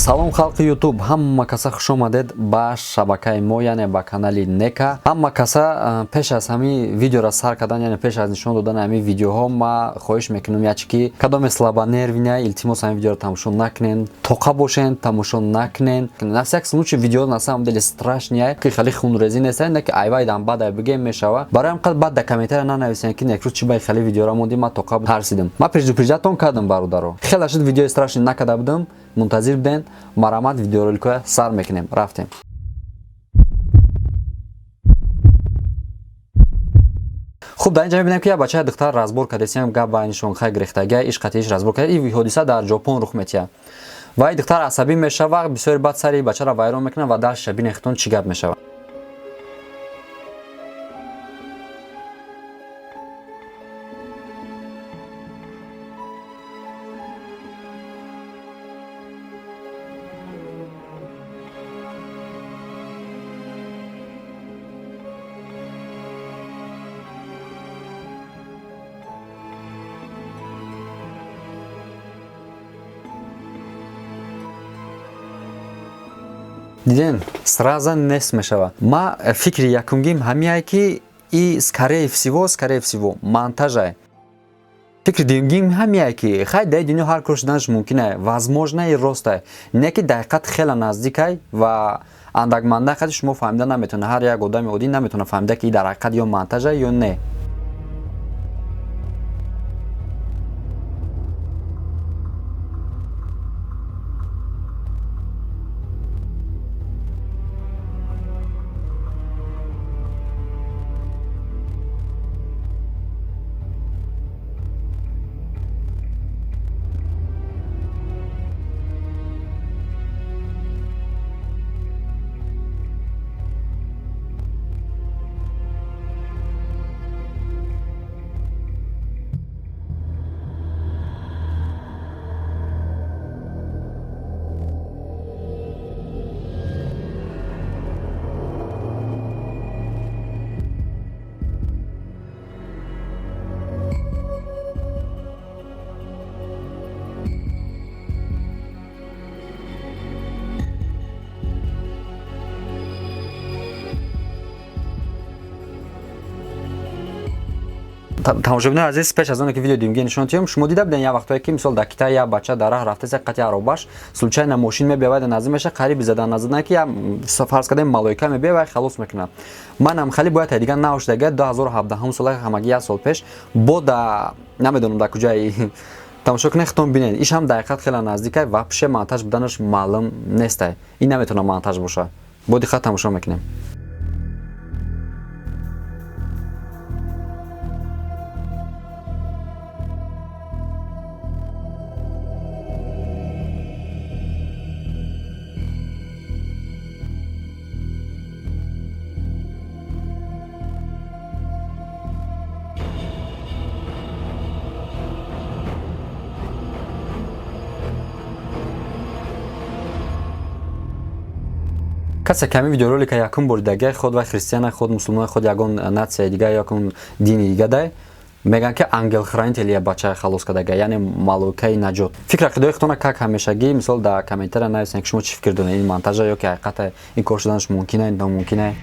Салом, халқи Ютуб, ҳама каса хуш омадед ба шабакаи мо, яъне ба канали Нека. Ҳама каса, пеш аз ҳамин видеоро сар кардан, яъне пеш аз нишон додани ҳамин видеоҳо, ма хоҳиш мекунам, ячи ки кадоме слабонервный, илтимос, ҳамин видеоро тамошо накунен, тоқа бошен, тамошо накунен. На всякий случай, видео на самом деле страшный, ки хеле хунрезӣ нест, не ки айвайдан бадай бигем мешава. Барои ҳам қад баъд да комментария нанависен, ки некрӯз чи бай хеле видеоро мондӣ, ма тоқа тарсидим. Ма предупреждать тон кардам, бародаро. Хеле шуд видеои страшный накарда будам, мунтазир буден. Марамат, видеороликоя сар мекунем, рафтем. Хуб, дар инҷа мебинем, ки як бачаи духтар разбор кардесиям, гап байнишон хай гирехтага, иш қатъиш разбор кард. Ин ҳодиса дар Ҷопон рух метиҳад ва ин духтар асабӣ мешава, бисёри баъд сари бачаро вайрон мекунад ва дастша бинехтон, чӣ гап мешавад. Диден, сразу нест мешава. Ма фикри якумгим ҳамияе, ки и скорее всего монтажае. Фикри дуюмгим ҳамияе, ки хай, дар дунё ҳар кор шуданаш мумкинае, возможно, и ростае, не ки дақиқат хеле наздикай ва андакманда қади шумо фаҳмида наметавонед. Ҳар як одами оддӣ наметавонад фаҳмида, ки и дар ҳақиқат ё монтажа, ё не. Тамошобинои азиз, пеш аз оне ки видео дуюмги нишон тиём, шумо дида буден як вақтое, ки мисол дар Китай як бача дар раҳ рафтаст, як қати аробаш случайно мошин мебиявад, наздик меша, қариби задан назадан, ки фарз кардем, малоика мебия ва халос мекунад. Манам хеле бояд дигар наошдага 2017 сола, ҳамагӣ як сол пеш бо да намедонам дар куҷаи тамошо кунед, худтон бинед. Иш ҳам дақиқат хеле наздикай ва пише монтаж буданаш маълум нестай. Ин наметавонад монтаж бошад. Бо диққат тамошо мекунем. Касе ками видеоролика якум бори дага, худ ва христиана, худ мусулмон, худ ягон нация дига, ягон дини дига дай, мегӯянд, ки ангел-хранитель я бачаи халос кардага, яъне малоикаи наҷот. Фикр ақидаҳои худтона, как ҳамешагӣ, мисол, дар комментария нависен, ки шумо чӣ фикр доред: ин монтажа ё ки ҳақиқата, ин кор шуданаш мумкина, номумкина.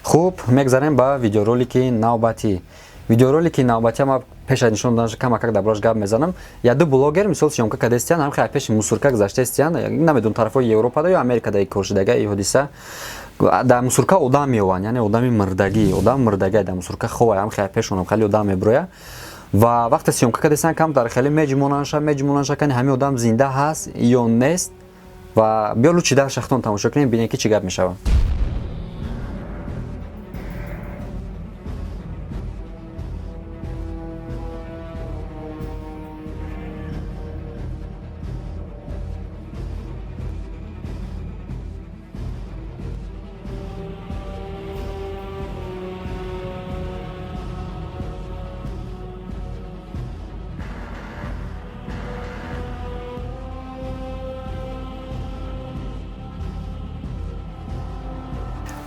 Хуб, мегзарем ба видеоролики навбатӣ. Видеоролики навбатӣ ма пеш аз нишон доданаш камакак дар бораш гап мезанам. Як ду блогер, мисол, съёмка кардастиян, ҳам хеле пеши мусорка гузаштастиян, намедонам, тарафҳои Европада ё Америкада кор шудага и ҳодиса. Дар мусорка одам меованд, яъне одами мирдагӣ, одам мирдагӣ дар мусорка хова, ҳам хеле пешонам хеле одам мебирояд ва вақте съёмка кардастиян, камтар хеле меҷмонанша, меҷмонанша, кани ҳамин одам зинда ҳаст ё нест. Ва биё, лучше дар шахтон тамошо кунем, бинем, ки чӣ гап мешавад.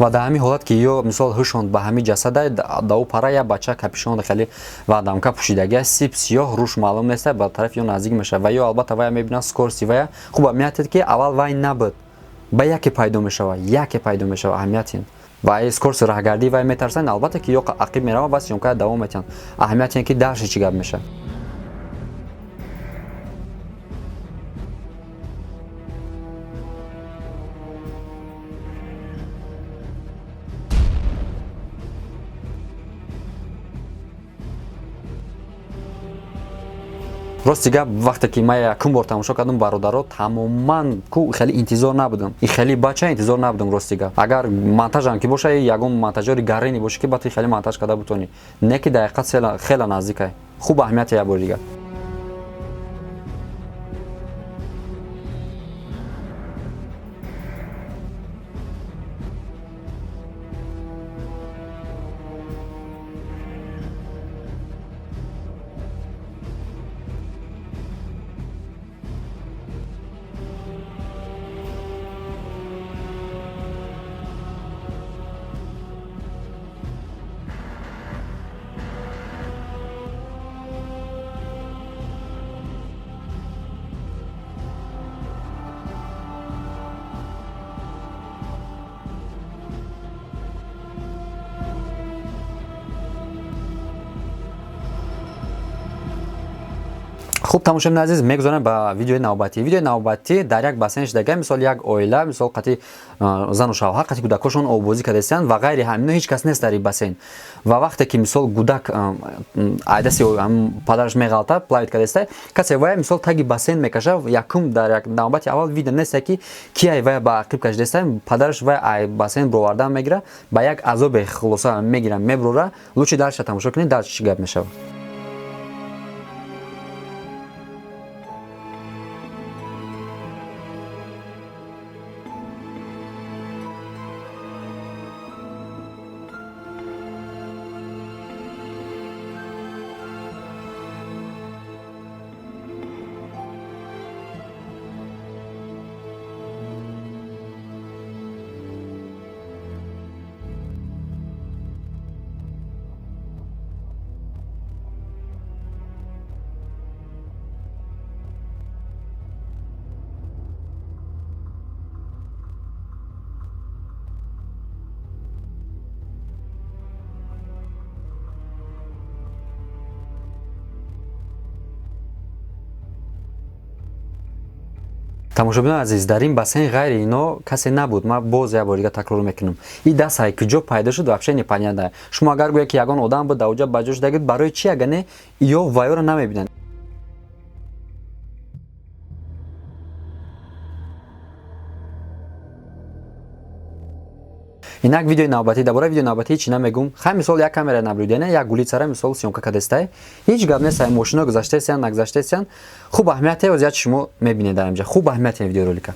Ва дар ҳамин ҳолат ки ё мисол ҳушонд ба ҳамин ҷасада, да ӯ пара як бача капюшон хеле ва дамка пӯшидагия, сип сиёҳ, рӯш маълум неста, ба тарафи ё наздик мешавад ва ё албатта вая мебинад, скорости вая хуб аҳамиятед, ки аввал вай набуд, ба яке пайдо мешавад, яке пайдо мешавад. Аҳамиятин ва скорости раҳгардии вай метарсанд, албатта ки ё ақиб мераванд ва съёмка давом метиҳанд. Аҳамиятин, ки дальше чӣ гап мешавад. Рости гап, вақте ки ман якум бор тамошо кардам, бародаро, тамоман ку хеле интизор набудам, и хеле бача интизор набудам. Рости гап, агар монтажам ки боша, ягон монтажёри гарини боша, ки ба ту хеле монтаж карда бутонӣ, не ки дақиқат хеле наздикай. Хуб, аҳамияте як бори дигар. Хуб, тамошобини азиз, мегузорем ба видеои навбатӣ. Видеои навбатӣ дар як бассейн шудага, мисол, як оила, мисол, қати зану шавҳар, қати кӯдакошон оббозӣ кардастанд ва ғайри ҳамино ҳеҷ кас нест дар ин бассейн. Ва вақте ки, мисол, гудак айдаси падараш меғалта, плавить кардаста, касе вая, мисол, таги бассейн мекаша. Якум, дар як навбати аввал видео неста, ки кияй вая ба ақиб кашидаста. Падараш вая ай бассейн бировардан мегира, ба як азобе хулоса мегира, мебурора. Лучше дальше тамошо кунед, дальше чӣ гап мешавад. Тамошобинони азиз, дар ин бассейн ғайри ино касе набуд. Ман боз як бор дига такрор мекунам, ин даст ай куҷо пайдо шуд, вообще непонятно. Шумо агар гӯяд, ки ягон одам буд дар оҷа, ба ҷо шудагид, барои чи агар не ё вайёро намебинанд? Инак видеои навбатӣ. Дар бораи видеои навбатӣ ҳеҷ намегум. Хай, мисол, як камера наблюдения як улицара, мисол, съёмка кардестай, ҳеҷ гап нест, мошино гузаштаестиян, нагузаштаестиян. Хуб, аҳамияте озият шумо мебинед дар инҷа. Хуб, аҳамияти видеоролика.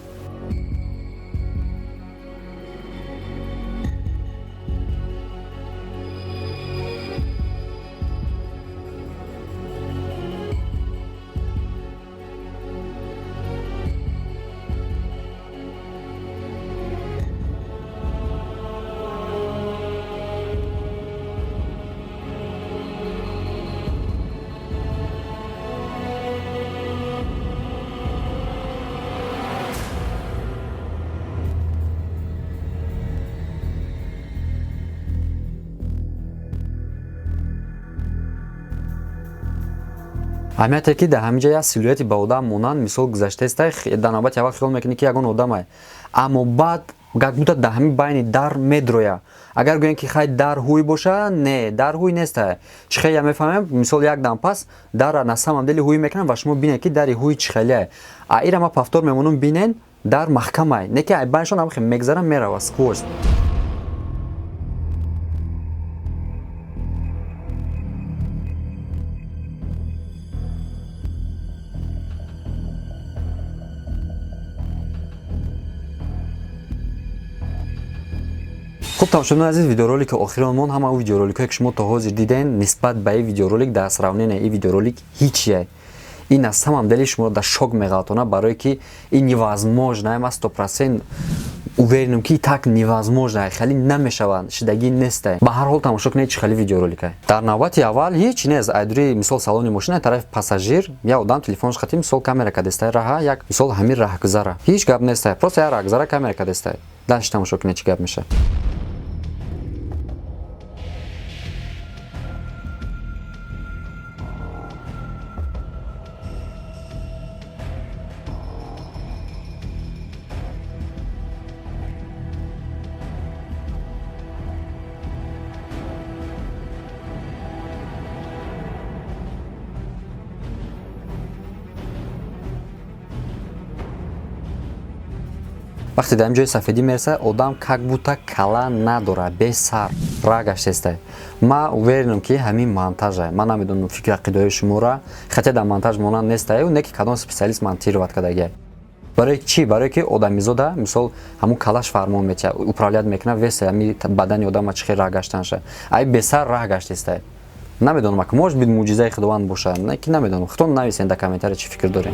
Аҳамияте ки дар ҳамин ҷа як силуэти ба одам монанд, мисол, гузаштаеста. Дар навбати аввал хиёл мекунӣ, ки ягон одамае, аммо баъд как будто дар ҳамин байни дар медроя. Агар гӯем, ки хай, дар ҳуй боша, не, дар ҳуй неста. Чӣ хеле мефаҳмем? Мисол, як дам пас дарра на самом деле ҳуй мекунам ва шумо бинед, ки дари ҳуй чӣ хеле. А ира ма повтор мемонам, бинен, дар маҳкамай, не ки ай байншон ҳам мегзарам, мерава сквозь. Хуб, тамошобинони азиз, видеоролики охиронмон. Ҳама он видеороликҳое, ки шумо то ҳозир диден, нисбат ба ин видеоролик, дар сравнение ин видеоролик ҳичие. Ин аз самом деле шуморо дар шок меғалтона, барое ки ин невозможно. Ма 100% Уверен ам, ки так невозможно, хеле намешавад, шидагӣ нестай. Ба ҳар ҳол, тамошо кунед, чӣ хеле видеоролика. Дар навбати аввал ҳеҷ нест, айдури мисол салони мошина, тарафи пассажир як одам телефонш хати, мисол, камера кадестай раҳа, як мисол ҳамин раҳгузара. Ҳеҷ гап нестай, просто як раҳгузара камера кадестай. Дальше тамошо кунед, чӣ гап мешавад. Вақте дар ин ҷои сафедӣ мерасад, одам как будто кала надорад, бесар раҳ гаштестай. Ма уверен ам, ки ҳамин монтажа. Ман намедонам фикри ақидаҳои шуморо, хотя дар монтаж монанд нестаю, не ки кадом специалист монтировать кардагиай. Барои чӣ? Барое ки одамизода, мисол, ҳамун калаш фармон метиҳад, управлять мекунад весе ҳами бадани одама, чӣ хел раҳ гаштанша. Ай бесар раҳ гаштестай. Намедонам, ака, может быть, мӯъҷизаи Худованд бошад, не ки намедонам. Худтон нависен дар комментария, чӣ фикр дорем.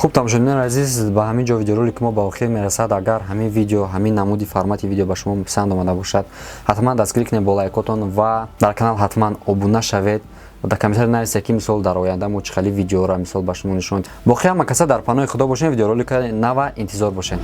Хуб, тамошобинони азиз, ба ҳамин ҷо видеоролики мо ба охир мерасад. Агар ҳамин видео, ҳамин намуди формати видео ба шумо писанд омада бошад, ҳатман дастгирӣ кунед бо лайкотон ва дар канал ҳатман обуна шавед. Дар комментария нависед, ки мисол дар оянда мо чӣ хели видеоро, мисол, ба шумо нишон. Боқӣ ҳама каса дар паноҳи Худо бошед, видеоролика нава интизор бошед.